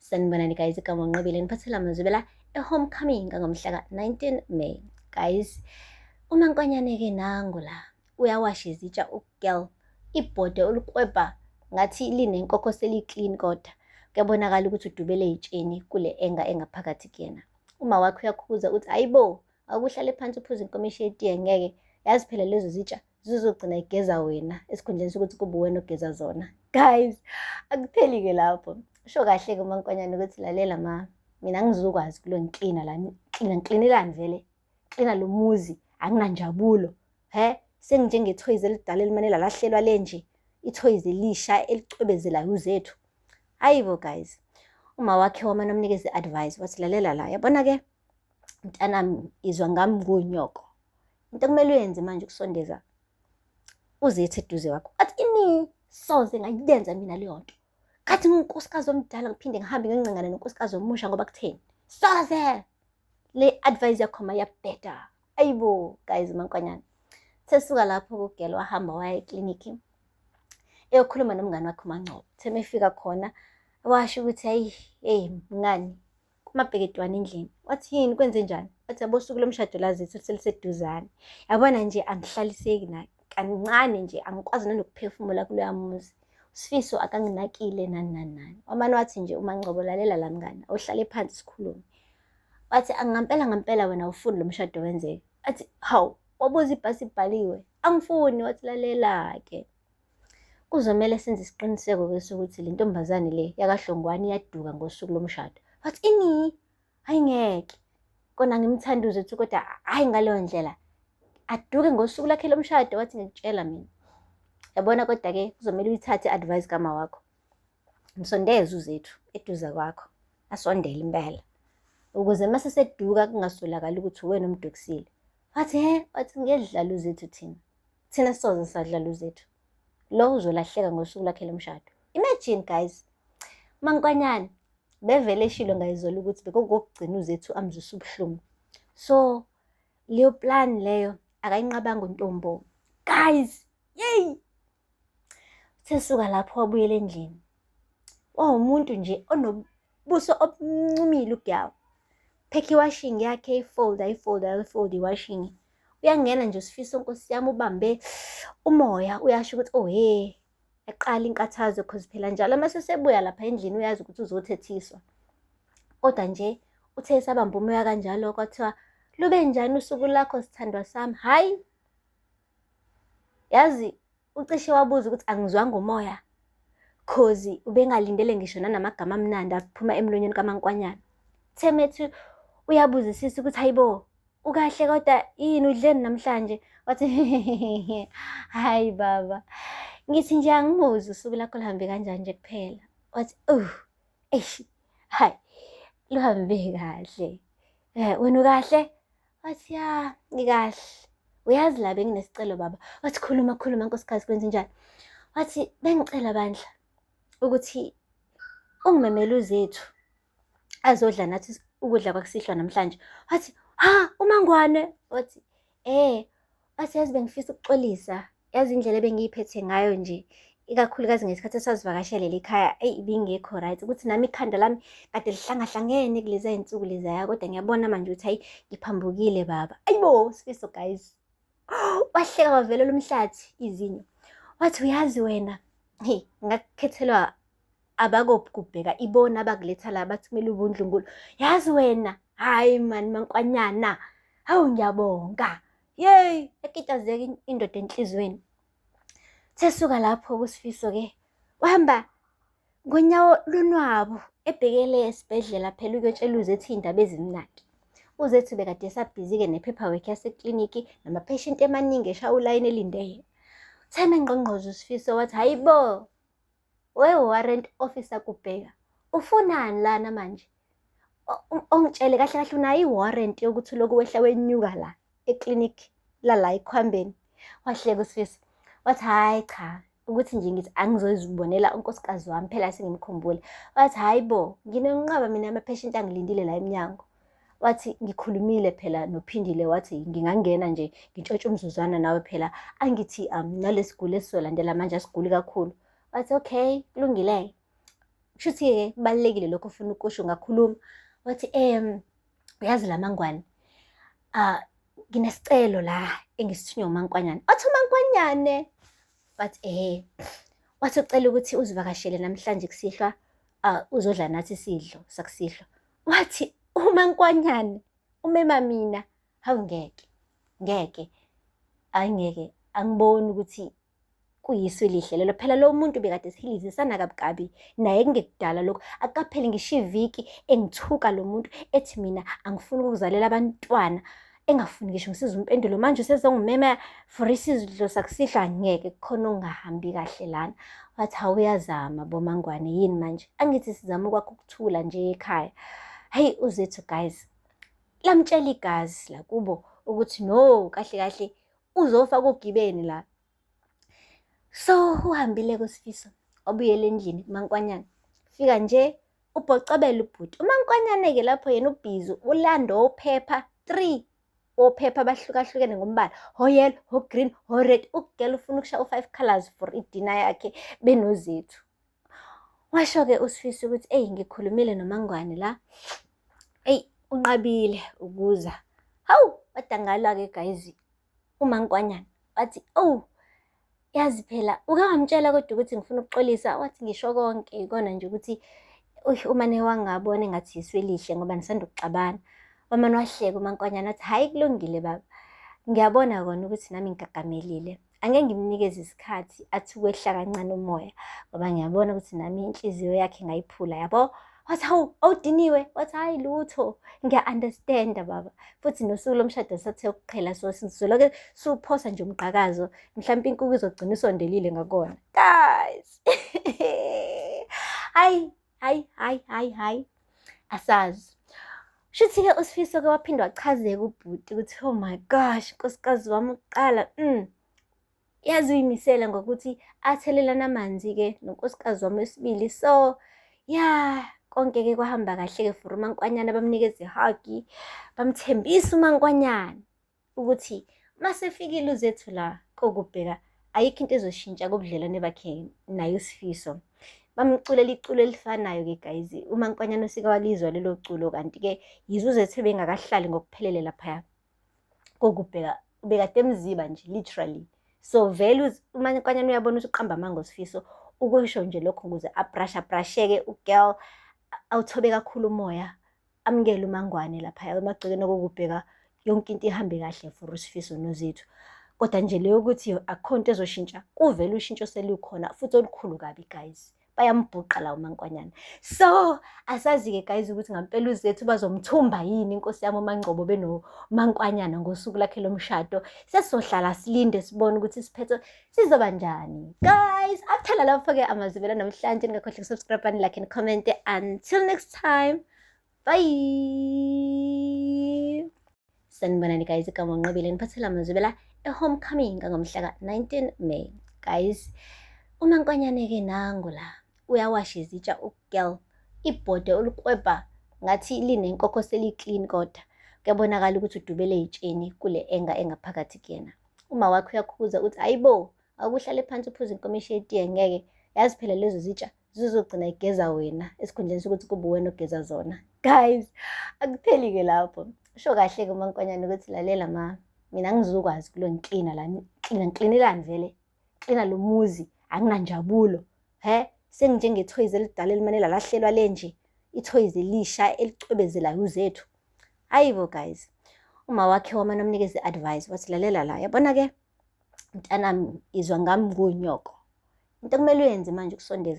Sanibonani guys, igama uNqobile ngiphathela amazwibela e-homecoming ngomhla ka-19 May. Guys, uMankonyane-ke nangu la uyawasha izitsha ugirl ibhode olukwebha ngathi linenkokho seliyi-clean kodwa kuyabonakala ukuthi udubele ey'tsheni kule enga engaphakathi kuyena. Uma wakhe uyakhuza uthi ayibo akuhlale phansi uphuze inkomishi yetiye ngeke yazi phela lezo zitsha zizogcina igeza wena esikhundleni sokuthi kube wena ogeza zona. Guys, akupheli-ke lapho. Usho kahle-ke uMankonyane ukuthi lalela ma, mina angizukwazi kulo ngiklina la, ngiklina ngiklinelani vele? Klina lo muzi, anginanjabulo. He, senginjengethoyizi elidala elimane lalahlelwa le nje, ithoyizi elisha elicwebezelayo uZethu. Hayi bo guys, uma wakhe wamane wamnikeza i-advice wathi lalela la, yabona-ke mntanami izwa ngami ngunyoko. Into okumele uyenze manje ukusondeza uZethu eduze kwakho. Wathi ini soze ngayenza mina leyo nto. Kathi ngiwunkosikazi omdala ngiphinde ngihambe ngiyoncengana nonkosikazi omusha ngoba kutheni? Soze! Le advice yakho ma iyabheda. Ayibo guys uMankonyane. Sesuka lapho kugel wahamba waya eklinikhi eyokhuluma nomngane wakhe uMangcobo. Uthe mefika khona washo ukuthi hayi hey mngani kumabheketwane endlini. Wathi yini kwenze njani? Wathi yabo usuku lomshado lazethu seliseduzane. Yabona nje angihlaliseki na kancane nje angikwazi nanokuphefumula kuloya muzi. Usifiso akanginakile nani nani nani. Wamane wathi nje uMangcobo lalela la mngani awuhlale phansi sikhulume. Wathi ngampela ngampela wena awufuni lo mshado wenzeke. Wathi hawu wabuza ibhasi ibhaliwe. Angifuni wathi lalela-ke. Kuzomele senze isiqiniseko-ke sokuthi le ntombazane le yakaHlongwane iyaduka ngosuku lomshado. Wathi ini? Hayi ngeke. Kona ngimthanda uZethu kodwa hhayi ngaleyo ndlela. Aduke ngosuku lakhe lomshado wathi ngikutshela mina. Yabona kodwa-ke kuzomele uyithathe i-advice kama wakho. Msondeze uZethu eduze kwakho. Asondele impela. Ukuze uma seseduka kungasolakali ukuthi uwena omdukisile. Wathi he, wathi ngiyedlala uZethu thina. Thina soze sadlala uZethu. Lo uzolahleka ngosuku lwakhe lomshado. Imagine guys, Mankwanyane bevele eshilo ngayizolo ukuthi bekokugcina uZethu amzwisa ubuhlungu. So leyo plan leyo akayinqabanga untombo. Guys, yey! Uthe suka lapho wabuyela endlini. Wawumuntu nje onobuso obuncumile uGyawo. Phekha iwashing yakhe ayifold ayifold ayifold iwashing. Uyangena nje uSifiso Nkosi yami ubambe umoya uyasho ukuthi oh he eqala inkathazo cause phela njalo uma sesebuya lapha endlini uyazi ukuthi uzothethiswa. Kodwa nje uthe esabamba umoya kanjalo kwathiwa lube njani usuku lakho sithandwa sami? Hhayi yazi ucishe wabuza ukuthi angizwanga umoya khozi ubengalindele ngisho nanamagama amnandi aphuma emlonyeni kaMankwanyana. Themethu uyabuzisisa ukuthi hayibo ukahle kodwa yini udleni namhlanje? Wathi hayi baba ngithi nje angibuzi usuku lakho luhambe kanjani nje kuphela. Wathi oh eish hayi luhambe kahle. Eh wena ukahle? Wathi ya ngikahle. Uyazi la benginesicelo baba. Wathi khuluma khuluma nkosikazi kwenze njani? Wathi bengicela bandla ukuthi ungimemele uZethu azodla nathi ukudla kwakusihlwa namhlanje. Wathi ha uMangwane. Wathi eh wathi yazi bengifisa ukuxolisa Yazi indlela ebengiyiphethe ngayo nje, ikakhulukazi ngesikhathi esasivakashele leli khaya, eyi ibingekho right. Ukuthi nami ikhanda lami kade lihlangahlangene kulezi zinsuku lezaya, kodwa ngiyabona manje ukuthi hayi ngiphambukile baba. Ayibo, Sifiso guys. Wahleka wavelela umhlathi izinyo. Wathi uyazi wena, hey, ngakukhethelwa abakobheka ibona abakuletha la bathi kumele ubundlunkulu. Yazi wena, hhayi mani mankwanyana, hawu ngiyabonga. Yey, ekitazeka indoda enhlizweni. Sesuka lapho kuSifiso ke wahamba ngonyawo lonwabu ebhekele esibhedlela phela ukuyotshela uZethu iy'ndaba ezimnandi. UZethu bekade esabhizi-ke ne-paperwork yasekliniki namapheshenti emaningi eshaya ulayini elinde yena. Uthe mengqongqoza uSifiso wathi hhayi bo, we-warrant officer Kubheka, ufunani lana manje? Ongitshele kahle kahle unayo i-warrant yokuthi ulokhu wehla wenyuka la eklinikhi lala ekuhambeni. Wahleka uSifiso wathi hhayi cha, ukuthi nje ngithi angizozibonela unkosikazi wami phela sengimkhumbule. Wathi hhayi bo, nginenqwaba mina yama-patient angilindile la emnyango. Wathi ngikhulumile phela noPhindile wathi ngingangena nje ngintshontshe umzuzwana nawe phela angithi nalesiguli esizolandela manje asiguli kakhulu. Wathi okay, kulungile-ke. Kushuthi-ke kubalulekile lokho ofuna ukusho ungakhuluma. Wathi uyazi la Mangwane, nginesicelo la engisithunywa uMankwanyane. Wathi uMankwanyane, wathi ehhe. Wathi ucela ukuthi uzivakashele namhlanje kusihlwa, uzodla nathi isidlo sakusihlwa. Wathi uMankwanyane umema mina, hawu ngeke, ngeke, hhayi ngeke, angiboni ukuthi kuyisu elihle lelo. Phela lo muntu bekade sihilizisana kabi kabi naye kungekudala lokho, akukapheli ngisho iviki engithuka lo muntu ethi mina angifuni ukukuzalela abantwana, engafuni ngisho ngisiza umpendulo. Manje usezongimema for isidlo sakusihlwa, ngeke, kukhona okungahambi kahle lana. Wathi hawu uyazama boMangwane, yini manje? Angithi sizama ukwakha ukuthula nje ekhaya. Hhayi uZethu guys, lamtshela igazi lakubo ukuthi no, kahle kahle uzofa kugibeni la. So uhambile kuSifiso, wabuyela endlini kuMankwanyane. Fika nje ubhocobela ubhuti. UMankwanyane-ke lapho yena ubhizi ulanda ophepha 3 ophepha abahlukahlukene ngombala, ho-yellow, ho-green, ho-red. Ukugela ufuna ukushaya u-5 colours for idina yakhe benoZethu. Washo-ke uSifiso ukuthi eyi ngikhulumile noMangwane la, eyi unqabile ukuza. Hawu, wadangala-ke guys uMankwanyane, wathi oh yazi phela uke wamtshela kodwa ukuthi ngifuna ukuxolisa. Wathi ngisho konke, ikona nje ukuthi umane wangabona engathi yisu elihle ngoba nisanda ukuxabana. Wamane wahleka uMankwanyane wathi hhayi kulungile baba, ngiyabona kona ukuthi nami ngigagamelile. Angeke ngimnikeze isikhathi athi ukwehla kancane umoya ngoba ngiyabona ukuthi nami inhliziyo yakhe ngayiphula yabo. Wathi hawu awudiniwe? Wathi hhayi lutho, ngiya-understand-a baba. Futhi nosuku lomshado sathe ukuqhela, so sizoloke siwuphosa nje umgqakazo, mhlawumpe inkukhu izogcina isondelile ngakona. Guys, hayi hayi hayi hayi hayi, asazi. Shuthi-ke uSifiso-ke waphinde wachazeka ubhuti ukuthi oh my gosh, nkosikazi wami ukuqala, yazi uyimisele ngokuthi athelelane amanzi-ke nonkosikazi wami wesibili. So ya konke-ke kwahamba kahle-ke for uMankwanyane, bamnikeza i-hug, bamthembisa uMankwanyane ukuthi masefikile uZethu la kokubheka ayikho into ezoshintsha kubudlelwane bakhe naye uSifiso. Bamculela iculo elifanayo-ke guys, uMankwanyane usike walizwa lelo culo, kanti-ke yize uZethu ebengakahlali ngokuphelele laphaya kokubheka, ubekade emziba nje literally. So vele uMankwanyane uyabona ukuthi uqamba amanga uSifiso, ukusho nje lokho ukuze abrasha abrasheke u-girl, awuthobe kakhulu umoya, amukele uMangwane laphaya emagcekeni okokubheka yonke into ihambe kahle for uSifiso noZethu. Kodwa nje leyo ukuthi akukho nto ezoshintsha, kuvele ushintsho selukhona futhi olukhulu kabi guys. Bayambhuqa la uMankwanyane. So asazi-ke guys ukuthi ngampela uZethu bazomthumba yini inkosi yami uMangcobo benoMankwanyana ngosuku lakhe lomshado. Sesizohlala silinde sibone ukuthi isiphetho sizoba njani. Guys, aphela lapho-ke amazibela namhlanje. Ningakhohlwa ukusubscribe, like and comment. Until next time, bye. Sanibonani guys, igama uNqobile, niphathela amazwibela e-homecoming ngomhla ka-19 May. Guys, uMankwanyane-ke nangu la, uyawasha izitsha ugirl, ibhode olukwebha ngathi linenkokho seli-clean kodwa kuyabonakala ukuthi udubele ey'tsheni kule enga engaphakathi kuyena. Uma wakhe uyakhuza uthi hayibo, akuhlale phansi uphuze inkomishi yetiye, ngeke yazi phela lezo zitsha zizogcina igeza wena esikhundleni sokuthi kube wena ogeza zona. Guys, akupheli-ke lapho. Usho kahle-ke uMankwanyane ukuthi lalela ma, mina angizukwazi kulo ngiklina la, ngiklina ngiklinelani vele, klina lo muzi anginanjabulo, he senginjengethoyizi elidala elimane lalahlelwa le nje, ithoyizi elisha elicwebezelayo uZethu. Hayibo guys, uma wakhe wamane wamnikeza i-advice wathi lalela la, yabona-ke mntanami, izwa ngami ngunyoko. Into okumele uyenze manje ukusondeza